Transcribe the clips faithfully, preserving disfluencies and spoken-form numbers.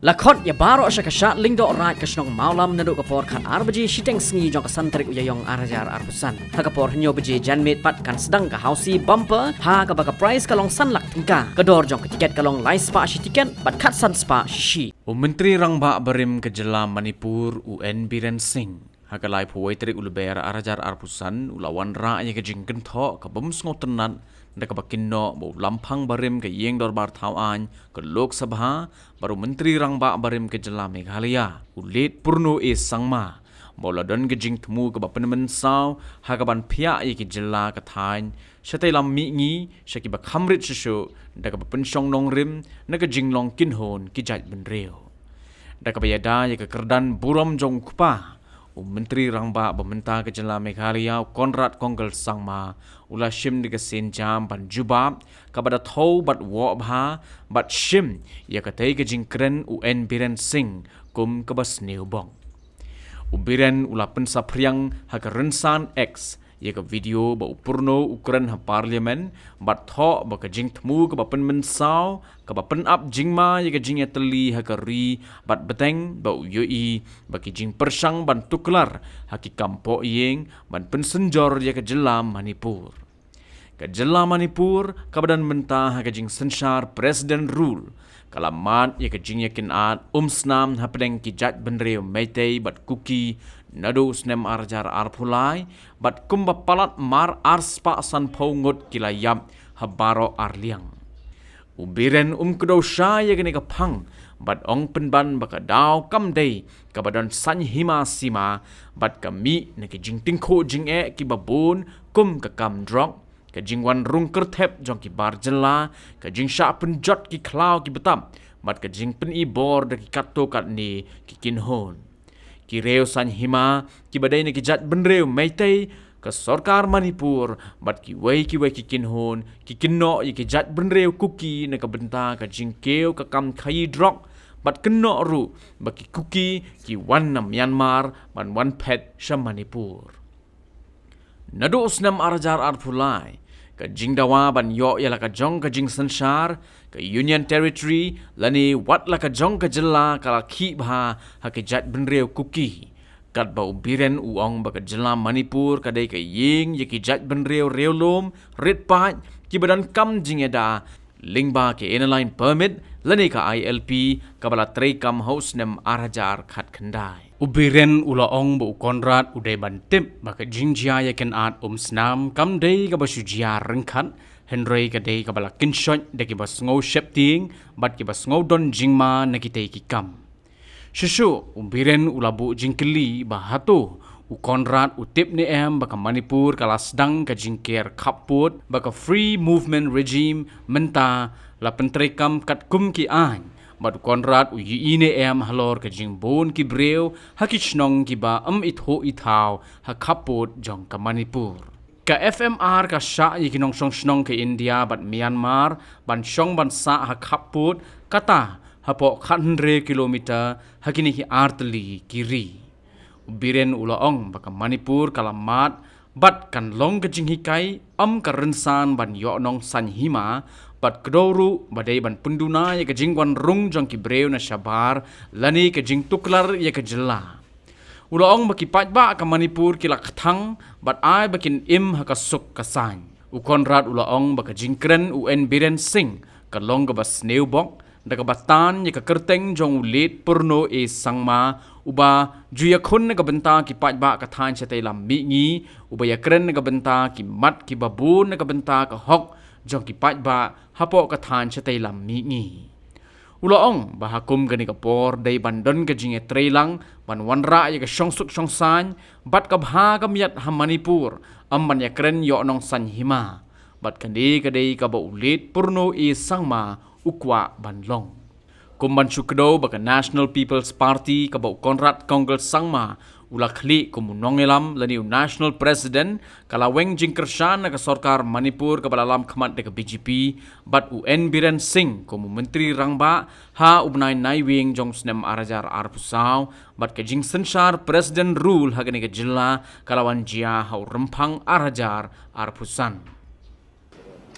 La khot ïa baroh sha ka shad lyngdoh raid ka shnong Mawlam naduh ka por khat ar baje shiteng sngi jong ka san tarik u Ïaïong ar hajar arphew san. Ha ka por hynñiew baje janmiet pat kan sdang ka housie bumper ha kaba ka prize ka long san lak tyngka. Ka dor jong ka tiket ka long lai spah shi tiket bad khatsan spah shi shi. U Myntri Rangbah barim ka jylla Manipur u N Biren Singh ha ka laiphew wei tarik u Lber ar hajar arphew san u la wanrah ïa ka jingkynthoh ka bym sngewtynnat da kaba kynnoh ba u Lamphang barim ka ïing dorbar thaw aiñ ka Lok Sabha bad u Myntri Rangbah barim ka jylla Meghalaya u Late Purno A Sangma ba u la don ka jingthmu kaba pynmynsaw ha kaban phiah ïa ka jylla ka thaiñ shatei lam mihngi sha kiba kham rit shuh shuh da kaba pynshong nongrim na ka jinglong kynhun ki jaitbynriew. Da kaba ïada ïa ka kyrdan burom jong u kpa, u Myntri Rangbah ba mynta ka jylla Meghalaya u Conrad Kongkal Sangma u la shim da ka sienjam ban jubab kaba da thew bad woh bha bad shim ïa katei ka jingkren u N Biren Singh kum kaba sniew bok. U Biren u la pynsaphriang ha ka rynsan X ïa ka video ba u Purno u kren ha Parliament bad thoh ba ka jingthmu kaba pynmynsaw kaba pynap jingma ïa ka jingïatylli ha ka ri bad bteng ba u ïohi ba ki jingpyrshang ban tuklar ha ki kam pohïing ban pynsynjor ïa ka jylla Manipur. Ka jylla Manipur kaba don mynta ha ka jingsynshar President Rule ka la mad ïa ka jingïakynad umsnam hapdeng ki jaitbynriew Meitei bad Kuki naduh u snem ar hajar arphew lai bad kumba palat mar ar spah sanphew ngut ki la ïap ha baroh ar liang. U Biren um kdew sha ïa kane ka phang bad ong pynban ba ka daw kam dei kaba don saiñ hima sima bad ka mih na ki jingtyngkhuh jingeh kiba bun kum ka kam drok, ka jingwan rung kyrthep jong ki bar jylla, ka jingshah pynjot ki khlaw ki btap bad ka jingpyni bor da ki katto katne ki kynhun. Ki riew saiñ hima kiba dei na ki jaitbynriew Meitei, ka sorkar Manipur bad kiwei kiwei ki kynhun ki kynnoh ïa ki jaitbynriew Kuki na ka bynta ka jingkiew ka kam khaïi drok bad kynnoh ruh ba ki Kuki ki wan na Myanmar ban wan phet sha Manipur. Naduh u snem ar hajar arphew lai ka jingdawa ban ïoh ïa la ka jong ka jingsynshar ka Union Territory lane wat la ka jong ka jylla ka la khih bha ha ki jaitbynriew Kuki. Katba u Biren u ong ba ka jylla Manipur ka dei ka ïing ïa ki jaitbynriew riewlum rit paid kiba donkam jingïada lyngba ka Inner Line Permit lane ka I L P kaba la treikam ha u snem ar hajar khatkhyndai. U Biren u la ong ba u Conrad u dei ban tip ba ka jingjia ïakynad umsnam kam dei kaba shu jia ryngkat, hynrei ka dei kaba la kynshoit da kiba sngew sheptieng bad kiba sngew don jingma na kitei ki kam. Shuh shuh u Biren u la buh jingkylli ba hato u Conrad u tip ne em ba ka Manipur ka la sdang ka jingker khappud ba ka Free Movement Regime mynta la pyntreikam katkum ki aiñ, bad u Conrad u ïohi ne em halor ka jingbun ki briew ha ki shnong kiba ym ithuh ithaw ha khappud jong ka Manipur. Ka F M R ka shah ïa ki nongshong shnong ka India bad Myanmar ban shong ban sah ha khappud kata hapoh khathynriew kilometer ha kine ki artylli ki ri. U Biren u la ong ba ka Manipur ka la mad bad kan long ka jinghikai ym ka rynsan ban ïoh nong saiñ hima bad kdew ruh ba dei ban pynduna ïa ka jingwan rung jong ki briew na shabar lane ka jingtuklar ïa ka jylla. U la ong ba ki paidbah ka Manipur ki la kthang bad ai ba kin im ha ka suk ka saiñ. U Conrad u la ong ba ka jingkren u N Biren Singh ka long kaba sniew bok da kaba tan ïa ka kyrteng jong u Late Purno A Sangma uba ju ïakhun na ka bynta ki paidbah ka thaiñ shatei lam mihngi, uba ïakren na ka bynta ki mat kiba bun na ka bynta ka hok jong ki paidbah hapoh ka thaiñ shatei lam mihngi. U la ong ba ha kum kane ka por dei ban don ka jingïatreilang ban wanrah ïa ka shongsuk shongsaiñ bad ka bha ka miat ha Manipur, ym ban ïakren ïoh nong saiñ hima. Bad kane ka dei kaba u Late Purno A Sangma u kwah ban long. Kum ban shu kdew ba ka National People's Party kaba u Conrad Kongkal Sangma u la khlieh kum u nongïalam lane u National President ka la weng jingkyrshan na ka sorkar Manipur kaba la lam khmat da ka B J P bad u N Biren Singh kum u Myntri Rangbah ha u bnai Naiwieng jong u snem ar hajar arphew saw bad ka jingsynshar President Rule ha kane ka jylla ka la wan jia ha u Rymphang ar hajar arphew san.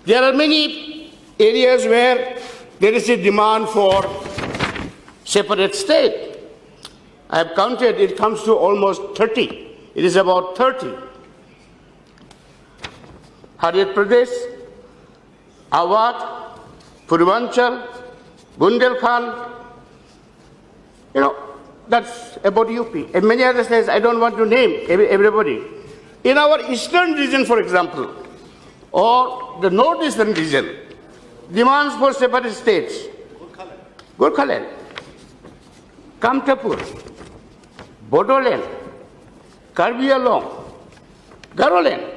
There are many areas where there is a demand for separate state. I have counted, it comes to almost thirty. It is about thirty. Harriet Pradesh, Awadh, Purvanchal, Bundelkhand, you know, that's about U P. And many other states, I don't want to name every- everybody. In our eastern region, for example, or the northeastern region, demands for separate states. Gorkhaland, Kamtapur, Bodoland, Karbi Anglong, Garoland,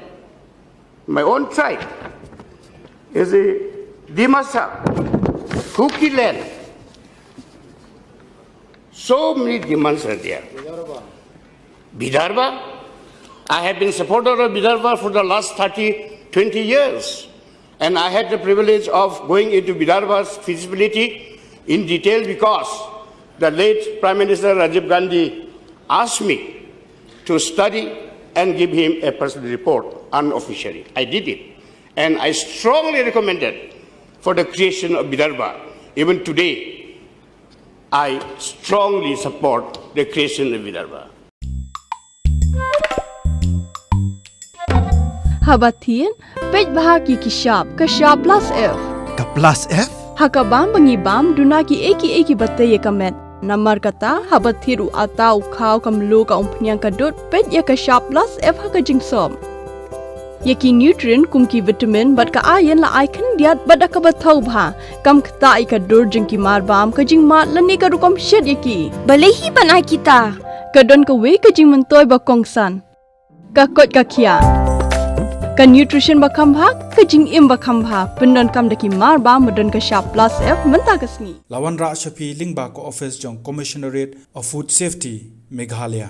my own tribe, is the Dimasa, Kuki land. So many demands are there. Vidarbha, I have been supporter of Vidarbha for the last thirty, twenty years. And I had the privilege of going into Vidarbha's feasibility in detail because the late Prime Minister Rajiv Gandhi asked me to study and give him a personal report unofficially. I did it. And I strongly recommended for the creation of Vidarbha. Even today, I strongly support the creation of Vidarbha. Haba thied, peit bha ïa ki shap, ka shap plus F. Ka plus F? Ha ka bam ba ngi bam, duna kiei kiei kiba tei ïa ka met. Namar kata, haba thied u atta, u khaw, ka mluh, ka umphniang, ka dud, peit ïa ka shap plus F ha ka jingsop. Ïa ki nutrient kum ki vitamin bad ka iron la ai khyndiat bad da kaba thaw bha. Kam ktah ïa ka dur jong ki marbam, ka jingmad lane ka rukom shet ïa ki. Balei hi ban ai kita? Ka don kawei ka jingmyntoi ba kongsan. Ka koit ka khiah. Ka nutrition ba kham bha, ka jingim ba kham bha. Pyndonkam da ki marbam ba don ka shap plus F mynta ka sngi. La wanrah sha phi lyngba ka ophis jong Commissionerate of Food Safety, Meghalaya.